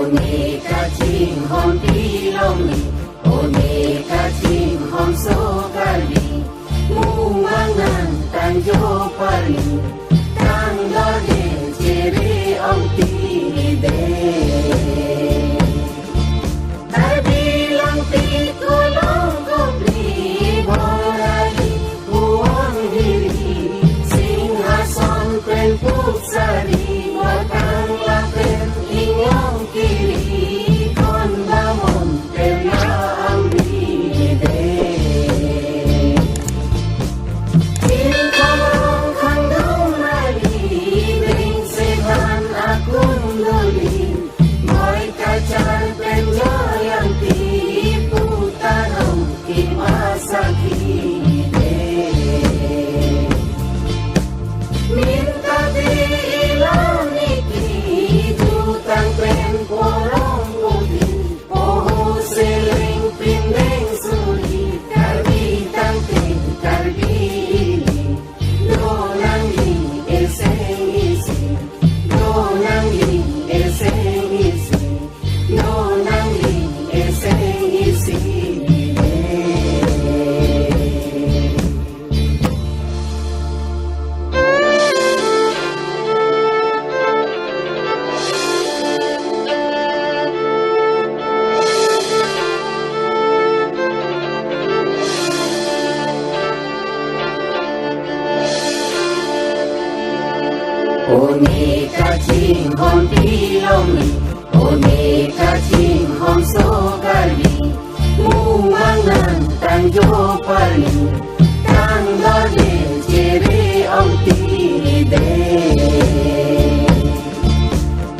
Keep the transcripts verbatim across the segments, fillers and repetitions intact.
Ne kachinghon pilong ni, o ne kachinghon so kali, mumang nangtangjo pali, tangdor ne chere ong tide. Karbi Langpik Kolong Kopli Borali Puon Hiri Singhason pen Puksari Batang Lapen Inglong Kiri Kon Bamon Pela Amri De Chin Kamrong Khangdong Rali Bring Sevan Akun Doli Boi Kachar pen Joyang Tipu Tarong Kim Asakhi De Minta Ti Ilong Niki Jutang Pen Porong Putin Poho Seleng Pindeng Suri Karbi Tangte Karbi Ili Donang Ling Eseng Isi Donang Ling Eseng Isi Donang Ling Eseng Isi O ne kachinghon pilong ni, o ne kachinghon so kali, mumang nangtangjo pali, tangdor ne chere ong tide.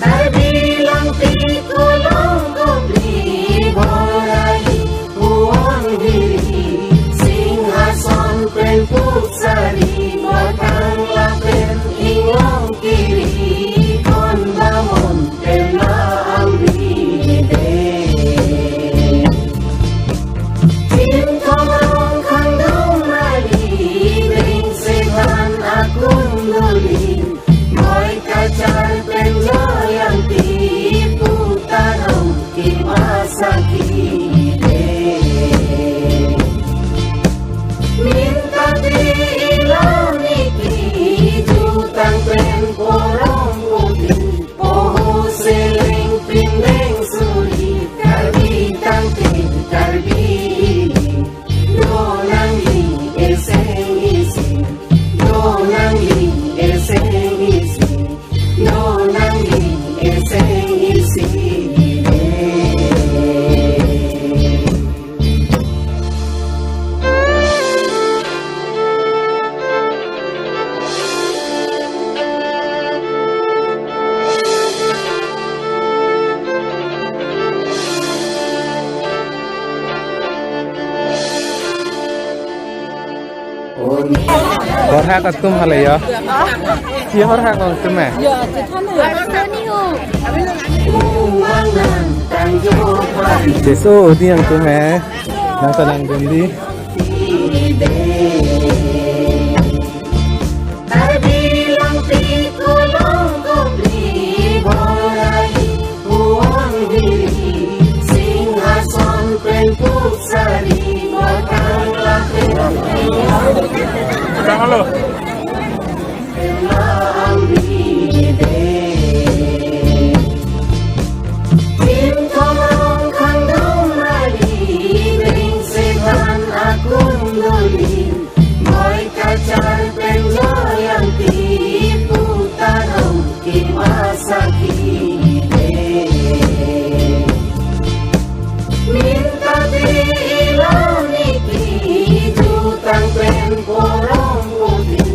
Karbi Langpik Kolong Kopli Borali Puon Hiri Singhason pen Puksari Batang Lapen Inglong Kiri Kon Bamon Pela Amri De Chin Kamrong Khangdong Rali Bring Sevan Akun Doli Boi Kachar pen Joyang Tipu Tarong Kim Asakhi De Minta Ti Ilong Niki Jutang Pen Porong Putin Poho Seleng Pindeng Suri Karbi Tangte Karbi Ili Donang Ling Eseng Isi Donang Ling Eseng Isi Donang Ling Eseng Isi Horhak atum hale ya. Ye horhak atum eh. Jesu odi yang atum eh. Nang tenang dun di. Karbi Langpik Kolong Kopli Borali Puon Hiri Singhason pen Puksari Batang Lapen Halo. Amri De Chin Kamrong Khangdong Rali Bring Sevan Akun Doli Boi Kachar pen Joyang Tipu Tarong Kim Asakhi De Minta Ti Ilong Niki Jutang Pen Porong Putin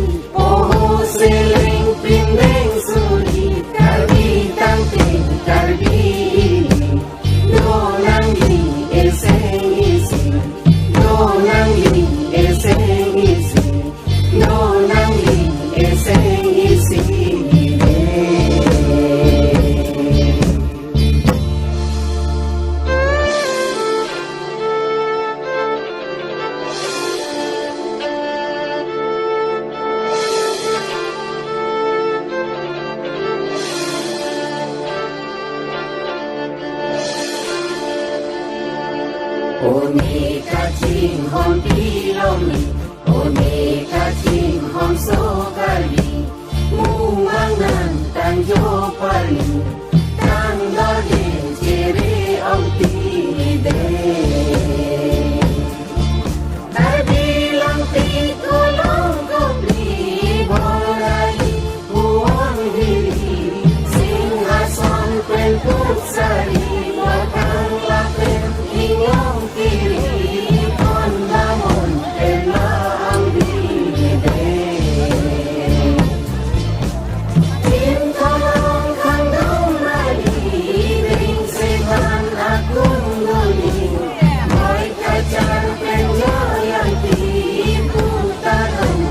One kachinghon pilong ni, one kachinghon so kali, mumang nangtangjo pali, tangdor de chere ong tide. Karbi Langpit kolong kopli borai, puon hiri, Singhason pen Putsari, batang lapen inglong kiri, pon damon pen la ang bide. Tim kolong khangdong mali, ring setan akung guli, moi kacar pen joyang tipu tarong.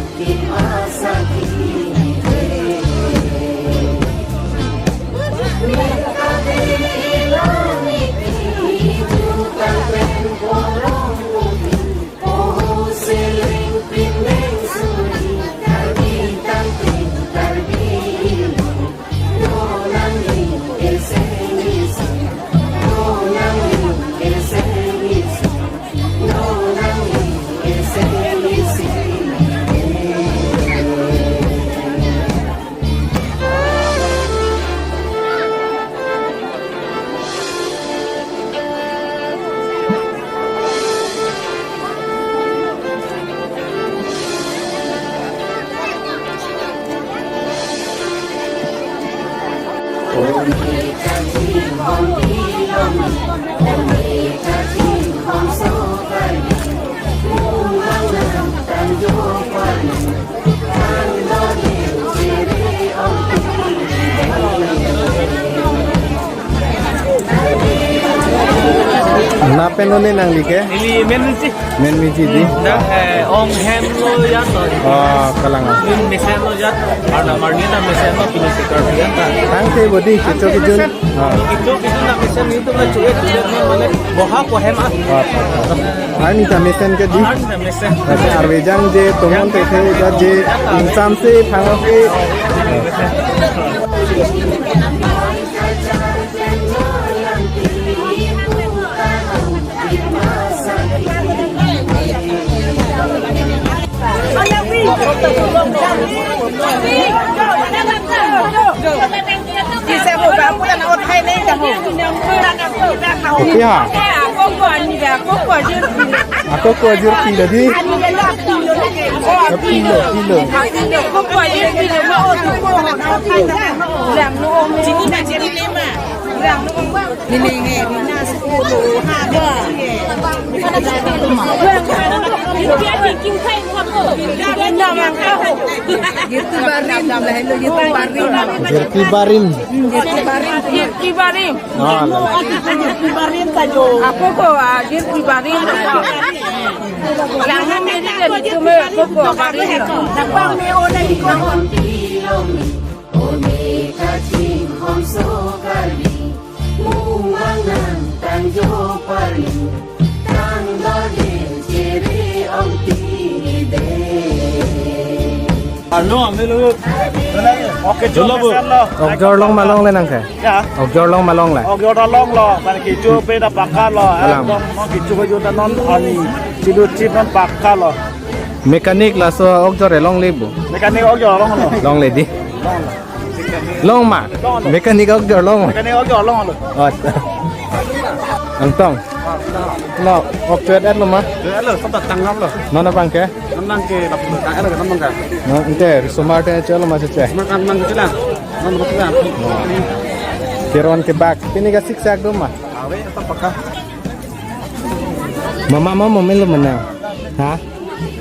Lapen non nangli ke? Neli men si. Men miji di. Nang, eh, ong hem lo ya to. Oh, kalang. Min mesen lo ya. Arna marni ta mesen lo pini sikar dia ta. Tangte bodi kecho kejun. Ah. Kecho kejun na mesen itu la chuye chuye na mane boha po hem ah. Ah. Arni ta mesen ke di. Arni ta mesen. Ase arve jang je tomon te the ja je insam se thang ke. Kopi ha? Ako ko ajur pilo di. Pilo, pilo. Jirpi barim, lahelo jirpi barim. Jirpi barim. Jirpi barim. Ah, la. Jirpi barim ta jo. Ako ko, ah, jirpi barim. Lang na meri dan itu me, ako ko, barim. Nabang me ona di ko. One kachinghon so kali, mumang nangtangjo pali, tangdor de chere ong tide. Ano, ame lo. Oke, dolo, Bu. Mesen lo. Okjor long ma longle nang ke? Ya. Okjor long ma longle. Okjor ta longlo, kan kecho pe ta pakka lo. Alam. Ekdom non kecho kejun ta non ani. Chilu chip non pakka lo. Mechanic laso okjor e longle bu. Mechanic okjor longlo. Longle di. Long ma. Long, long. Mechanic okjor long ma. Mechanic okjor longlo. Oh. Angtong. Lo, ok chuet lo ma. Chuet lo, sab tanglo. Non abang ke? Non abang ke, lap tang lo, non abang ke. Non, ante, risomar te chuet lo ma chuet. Makan mang chuet lo. Non abang ke. Keron kebak. Pini ke siksak do ma. Ave, sab pakka. Mama, mama, melo mana? Ha?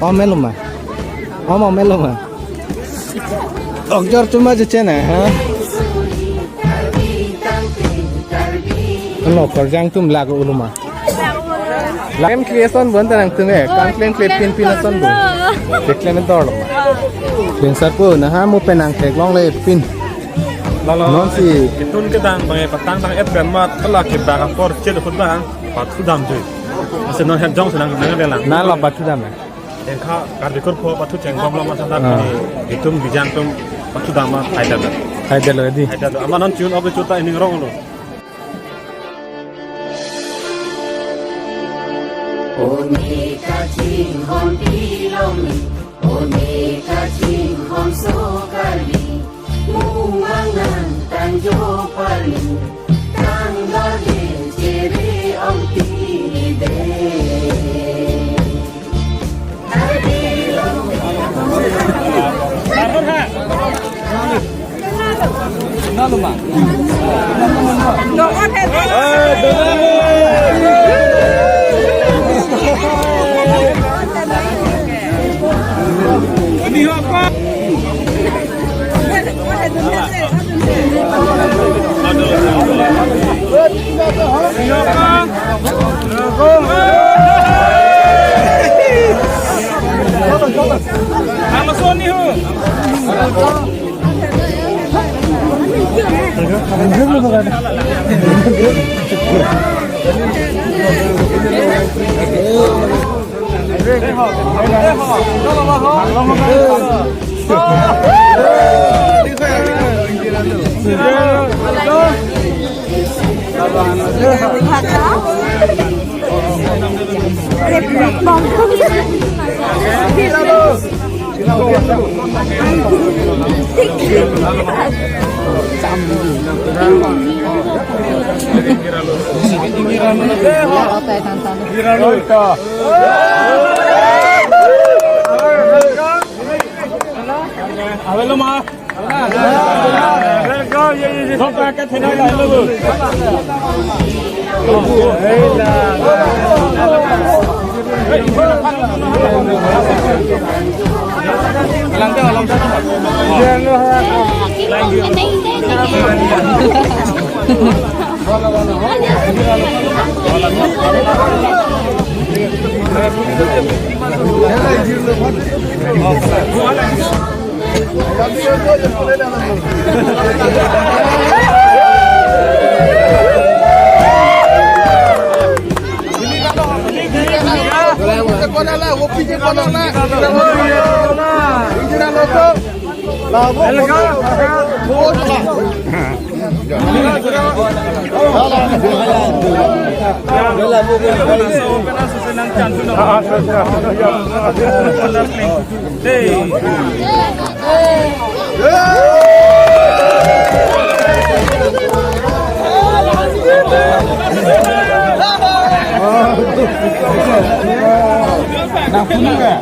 Oh, melo ma? Oh, ma, melo ma? Okjor chuma je chena, ha? Ano, korjang tum lago uluma. Klem kle ason bon ta nangtum e, kan klem kle pin pin ason bon. Ke klem dor lo. Pin sarpo, na ha mo penang tek longle pin. Lalo. Non si. Ketun kedang bang e patang tang et ben mat, kala kebak apor chet khut bang. Pathu dam jui. Ase non het jong senang nang belang. Na lo pathu dam e. Engkha Karbi kurpo pathu chengbom lo masa dak. Ah. Ni itum bijang tum pathu dam ma hai dam. Hai dam lo di. Hai dam lo. Ama non chun obe chuta ining rong lo. One kachinghon pilongni, one kachinghon so Karbi, mumang nangtangjo pali, tanglo de chere ongtide.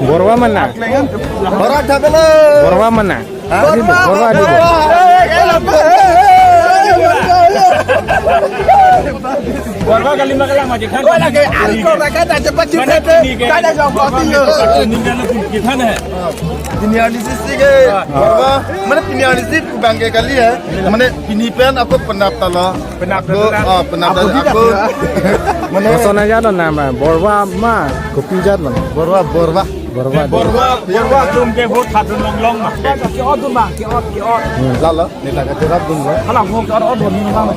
Borwa mana? Borwa mana? Borwa, Borwa, Borwa. Borwa kali makalang aja kan. Borwa lagi, aku rakyat aja pasti. Mana ada ini ke? Ada yang kopi lo. Ini kan lebih kita nih. Pini arnisi ke Borwa, mane pini arnisi bangke kali ya. Mane pini pen ako penap talo. Penap talo. Oh, penap talo ako. Mane kosona jat lo nama? Borwa ma, kopi jat lo. Borwa, Borwa. Borwa. Borwa, Borwa atum ke vote thadun longlong ma. Ke ot dun bang, ke ot, ke ot. Hmm. Lalo, neta kachirap dun lo. Hala mo ke ot, ot dun ni bang.